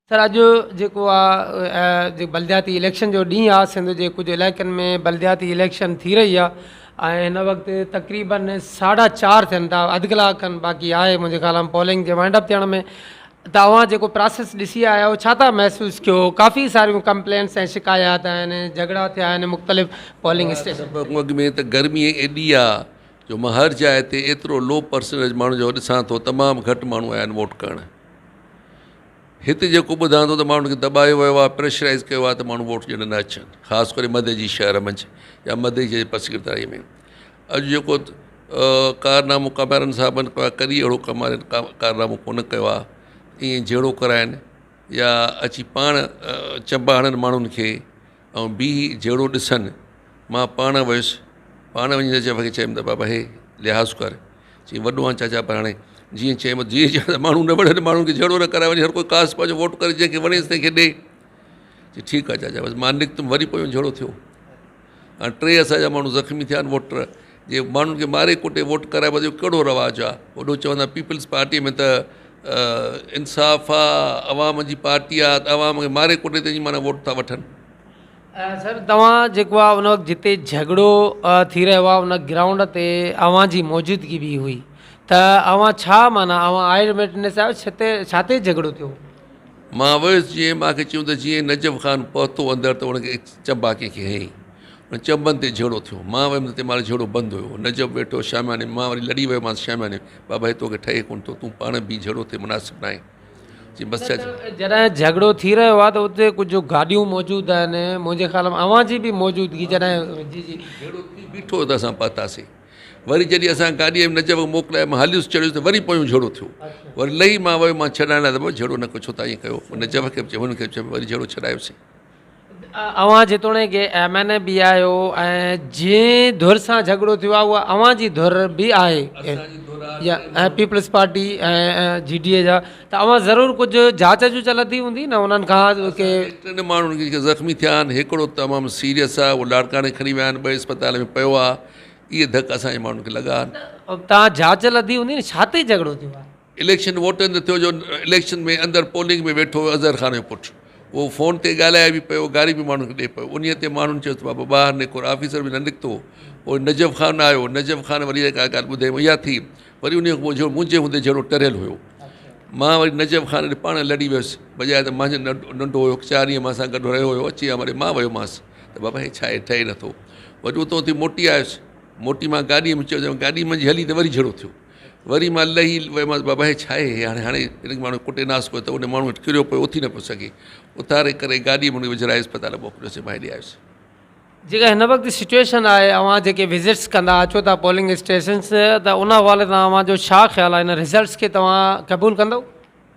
سر اڄ جيڪو آ بلدياتي اليڪشن جو ڏينهن آ سنڌ جي ڪجهه علائقن ۾ بلدياتي اليڪشن ٿي رهي آ ۽ هن وقت تقريبن ساڍا چار ٿين ٿا اڌ ڪلاڪ کن باقي آهي منهنجي خيال ۾ پولنگ جي وائنڊ اپ ٿيڻ ۾ ته اوهان جيڪو پراسيس ڏسي آيا آهيو ڇا ٿا محسوس ڪيو ڪافي ساريون ڪمپلينٽس ۽ شڪايات آهن جهڳڙا ٿيا آهن مختلف پولنگ اسٽيشن سڀ کان اڳ ۾ ته گرمي ايڏي آ جو مان هر جاء تي ايترو لو پرسنٽيج ماڻهن جو ڏسان ٿو تمام گهٽ ماڻهو آيا آهن ووٽ ڪرڻ هت جيڪو ٻڌان ٿو ته ماڻهن کي دٻايو ويو آهي پريشرائيز ڪيو آهي ته ماڻهو ووٽ ڏيڻ نه اچن خاص ڪري مدئجي شهر منجهه يا مدئجي جي پسگردائي ۾ اڄ جيڪو ڪارنامو ڪمارن صاحبن ڪيو آهي ڪڏهن اهڙو ڪمارن ڪارنامو ڪونه ڪيو آهي ائين جهيڙو ڪرائن يا اچي پاڻ چنبا هڻن ماڻهن کي ۽ بيهي جهيڙو ڏسن مان پاڻ ويس پاڻ وڃي نجف کي چيم ته بابا هي لحاظ ڪر چي وڏو آهيان چاچا پر هاڻي جيئن چيم جيئن چيم ته ماڻهو نه وڙهن ماڻهن کي جهيڙو نه ڪرائي وڃي هر ڪوئي ڪاس پنهنجو ووٽ ڪري جنهن کي وڻيس تنهن کي ڏي چي ٺيڪ آهي چاچا بس مان نڪتم وري پويون جهيڙو ٿيو هاڻي ٽي اسان جا ماڻهو زخمي ٿيا آهن ووٽر جي ماڻهن کي ماري ڪٽي ووٽ ڪرائبو آهي اهو ڪهڙو رواج آهي هوڏو چوندا پيپلز پارٽي ۾ ته انصاف آ عوام جي پارٽي آ ته عوام کي ماري ڪٽي تنهنجي معنيٰ ووٽ ٿا وٺن. سر توهان جيڪو آ ان وقت جتي جهڳڙو ٿي رهيو آ ان گرائونڊ تي اوهان جي موجودگي به هئي ته اوهان ڇا معنيٰ اوهان آئي وٽنس آهيو ڇتي ڇا تي جهڳڙو ٿيو؟ مان ويس جيئن مان کي چيون ته جيئن نجف خان پهتو اندر ته ان کي چنبا ڪنهن کي هنئي ان چنبن تي جهيڙو ٿيو مان ويم ته تنهن مهل جهيڙو بند هيو نجف ويٺو شامياني مان وري لڙي ويومانس شامياني بابا هي توکي ٺهي ڪونه ٿو تون پاڻ بيهه جهيڙو ٿئي مناسب ناهي چي بس چاچا. جڏهن جهڳڙو ٿي رهيو آهي ته اتي ڪجهه گاڏيون موجود آهن منهنجي خيال ۾ اوهان جي به موجودگي جڏهن جي جي. جهيڙو ٿي بيٺو ته اسان پهتاسين وري جڏهن اسان گاڏيء ۾ نجف کي موڪلائي مان هليس چڙهيس ته وري پويون جهيڙو ٿيو وري لهي مان ويو مان ڇڏائڻ لاء ته بابا جهيڙو نه ڪيو ڇو تان ائين ڪيو نجف کي به چيم هن کي به چيم وري جهيڙو ڇڏايوسين. اوهان جيتوڻيڪ ايم اين اي به آهيو ۽ جنهن ڌر سان جهڳڙو ٿيو آهي اها اوهان جي ڌر به آهي يا ۽ پيپلز پارٽي ۽ جي ڊي اي جا ته اوهان ضرور ڪجهه جاچ جوچ لڌي هوندي نه انهن کان ڪي ٽن ماڻهن کي جيڪي زخمي ٿيا آهن هڪڙو تمام سيريس آهي اهو لاڙڪاڻي کڻي ويا آهن ٻئي اسپتال ۾ پيو آهي اهي ڌڪ اسان جي ماڻهن کي لڳا آهن. توهان جاچ لڌي هوندي نه ڇا تي جهڳڙو ٿيو آهي؟ اليڪشن ووٽن تي ٿيو جو اليڪشن ۾ اندر پولنگ ۾ ويٺو هيو اظهر خان جو پٽ اهو فون تي ڳالهائي به پيو گاري به ماڻهن کي ڏئي پيو انهي تي ماڻهن چيس ته بابا ٻاهر نڪر آفيسر به نه نڪتو پوء نجف خان آيو نجف خان وري جيڪا ڳالهه ٻڌائي اها ٿي وري انهي کان پوء جهڙو منهنجي هوندي جهڙو ٽريل هيو مان وري نجف خان ڏي پاڻ لڙي ويس بجاء ته مانجهه ننڍو هيو چار ڏينهن مان سان گڏ رهيو هيو اچي ويا وري مان ويومانس ته بابا هي ڇا آهي ٺهي نٿو وري اتو ٿي موٽي آيس موٽي مان گاڏي ۾ چيو گاڏي منجهه هلي ته وري جهڙو ٿيو وري مان لهي ويومانس بابا هي ڇا آهي هاڻي هاڻي هن کي ماڻهو ڪٽي ناس ڪيو ته ان ماڻهو هيٺ ڪريو پيو اٿي نه پيو سگهي اٿاري ڪري گاڏيء ۾ هن کي وجهرائي اسپتال موڪليوسين مان هيڏي آيس. جيڪا هن وقت سچوئيشن آهي اوهان جيڪي وزٽس ڪندا اچو ٿا پولنگ اسٽيشنس ته ان حوالي سان اوهان جو ڇا خيال آهي ان رزلٽس کي توهان قبول ڪندو؟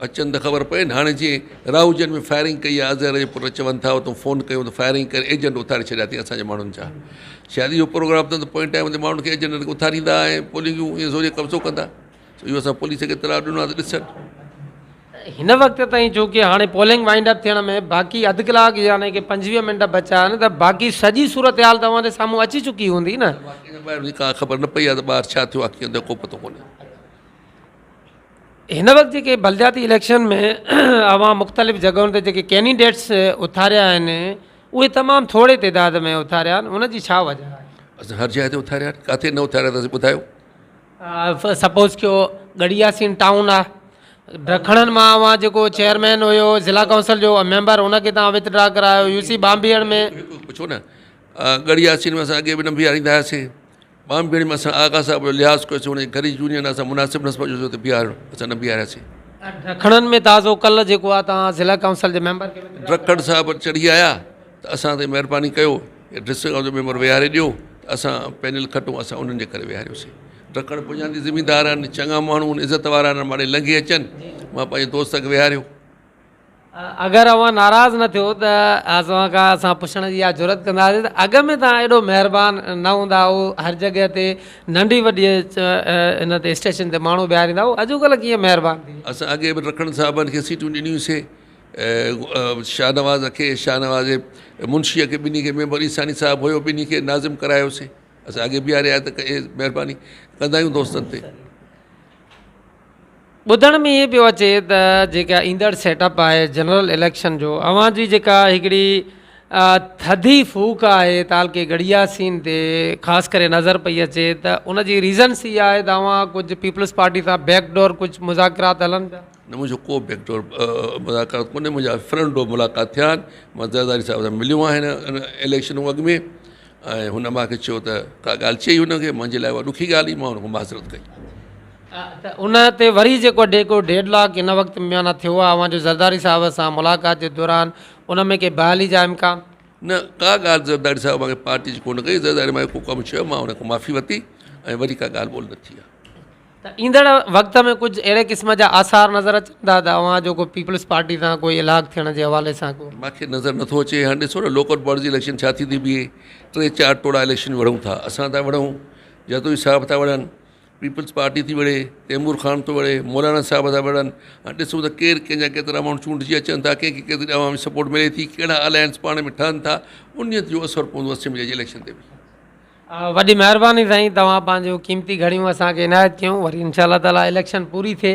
اچن ته خبر پئي نه هاڻي جيئن راهوجن ۾ فائرنگ ڪئي آهي اظهر جي پٽ چون ٿا اتان فون ڪيون ته فائرنگ ڪري ايجنٽ اٿاري ڇڏيا اٿئي اسان جي ماڻهن جا شايد اهو پروگرام اٿن ته پوئين ٽائيم تي ماڻهن کي ايجنٽن کي اٿاريندا ۽ پولنگون ائين زوريء قبضو ڪندا سو اهو اسان پوليس کي اطلاع ڏنو آهي ته ڏسن. هن وقت تائين چونڪه هاڻي پولنگ وائنڊ اپ ٿيڻ ۾ باقي اڌ ڪلاڪ يعني ڪي 25 منٽ بچا آهن ته باقي سڄي صورتحال توهان جي سامهون اچي چڪي هوندي نه. باقي اڃا ٻاهر جي ڪا خبر نه پئي آهي ته ٻاهر ڇا ٿيو آهي ڪيئن ٿيو ڪو پتو ڪونهي. هن وقت جيڪي بلدياتي اليڪشن ۾ اوهان مختلف جڳهن تي جيڪي ڪينڊيڊيٽس اٿاريا آهن اهي تمام ٿوري تعداد ۾ اٿاريا آهن ان جي ڇا وجه آهي؟ اسان هر جاء تي اٿاريا آهن ڪاٿي نه اٿاريا اٿس ٻڌايو. سپوز ڪيو ڳڙهي ياسين ٽائون آهي ڊکڻن مان اوهان جيڪو چيئرمين هيو ضلع ڪائونسل جو ميمبر ان کي توهان وٿڊرا ڪرايو يو سي ٻانڀيئڙ ۾. هڪ پڇو نه ڳڙهي ياسين ۾ اسان اڳي به نه بيهاريندا هياسين ٻانڀيڻي ۾ اسان آغا صاحب جو لحاظ ڪيوسين، ان جي گهري يونين اسان مناسب نه سمجهيوسين اتي بيهارڻ، اسان نه بيهارياسين. ڊکڻن ۾ تازو ڪلهه جيڪو آهي توهان ضلع ڪائونسل جي ميمبر کي به ڊکڻ صاحب چڙهي آيا ته اسان تي مهرباني ڪيو ڊسٽرڪٽ ڪائونسل جو ميمبر ويهاري ڏيو ته اسان پينل کٽون اسان انهن جي ڪري ويهاريوسين. ڊکڻ پڄاڻ جي زميندار آهن، چڱا ماڻهو آهن، عزت وارا آهن، ماڙي لنگهي اچن، مان پنهنجي دوست کي ويهاريو. اگر اوهان ناراض نه ٿيو ته اسان کان اسان پڇڻ جي اها جرئت ڪنداسين ته اڳ ۾ توهان ايڏو مهربان نه هوندا هئو هر جڳهه تي ننڍي وڏي ان تي اسٽيشن تي ماڻهو بيهاريندا هئو اڄوڪلهه ڪيئن مهربان ٿي ويا. اسان اڳي به رکڻ صاحبن کي سيٽون ڏنيون سي شاهنواز کي شاهنواز جي منشيء کي ٻنهي کي ميمبر عيساني صاحب هيو ٻنهي کي ناظم ڪرايو سي اسان اڳي بيهاريا ته مهرباني ڪندا آهيون دوستن تي. ٻڌڻ ۾ ائين پيو اچي ته جيڪا ايندڙ سيٽ اپ آهي جنرل اليڪشن جو اوهان جي جيڪا هڪڙي ٿڌي ڦوڪ آهي تعلقي ڳڙهياسين تي خاص ڪري نظر پئي اچي ته ان جي ريزنس اها آهي ته اوهان ڪجهه پيپلز پارٽي سان بيڪ ڊور ڪجهه مذاڪرات هلن پيا. نه منهنجو ڪو بيڪ ڊور مذاڪرات ڪونهي منهنجا فرنٽ ڊور ملاقات ٿيا آهن مان زرداري صاحب سان مليو آهيان هن اليڪشن کان اڳ ۾ ۽ هن مان کي چيو ته ڪا ڳالهه چئي هن کي منهنجي لاء اها ڏکي ڳالهه هئي مان هن کان معذرت ڪئي. ته ان تي وري جيڪو ڊيڪو ڊيڊ لاڪ هن وقت معنيٰ ٿيو آهي اوهان جو زرداري صاحب سان ملاقات جي دوران ان ۾ ڪي بحالي جا امڪان؟ نه ڪا ڳالهه زرداري صاحب مان کي پارٽي جي ڪونه ڪئي زرداري مان کي ڪو ڪم چيو مان هن کان معافي ورتي ۽ وري ڪا ڳالهه ٻولهه نه ٿي آهي. ته ايندڙ وقت ۾ ڪجهه اهڙي قسم جا آثار نظر اچن ٿا ته اوهان جو ڪو پيپلز پارٽي سان ڪوئي الحاق ٿيڻ جي حوالي سان ڪو. مان کي نظر نٿو اچي هاڻي ڏسو نه لوڪل باڊيز جي اليڪشن ڇا ٿي ٿي بيهي ٽي چار ٽوڙا اليڪشن وڙهون ٿا اسان ٿا وڙهون جتوئي صاحب ٿا وڙهن پيپلز پارٽي ٿي وڙهي تيمور خان ٿو وڙهي مولانا صاحب ٿا وڙهن هاڻي ڏسون ته ڪير ڪنهن جا ڪيترا ماڻهو چونڊجي اچن ٿا ڪنهن کي ڪيتري عوامي سپورٽ ملي ٿي ڪهڙا الائنس پاڻ ۾ ٺهن ٿا انهي جو اثر پوندو اسيمبلي جي اليڪشن تي به. وڏي مهرباني سائين توهان پنهنجون قيمتي گهڙيون اسان کي عنايت ڪيون وري انشاء الله تعالي اليڪشن پوري ٿئي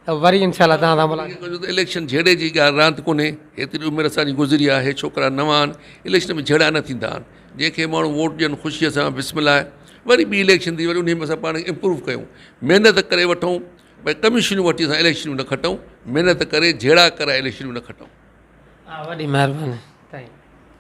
ته وري انشاء الله توهان سان ملاقات. اليڪشن جهيڙي جي ڳالهه راند ڪونهي هيتري عمر اسان جي گذري آهي ڇوڪرا نوان آهن اليڪشن ۾ جهيڙا نه ٿيندا آهن جنهن کي ماڻهو ووٽ ڏين خوشي سان بسم الله وري ٻي اليڪشن ٿي وري انهي ۾ اسان پاڻ کي امپروو ڪيون محنت ڪري وٺون ڀئي ڪميشنون وٺي اسان اليڪشنون نه کٽون محنت ڪري جهيڙا ڪرائي اليڪشنون نه کٽون. وڏي مهرباني.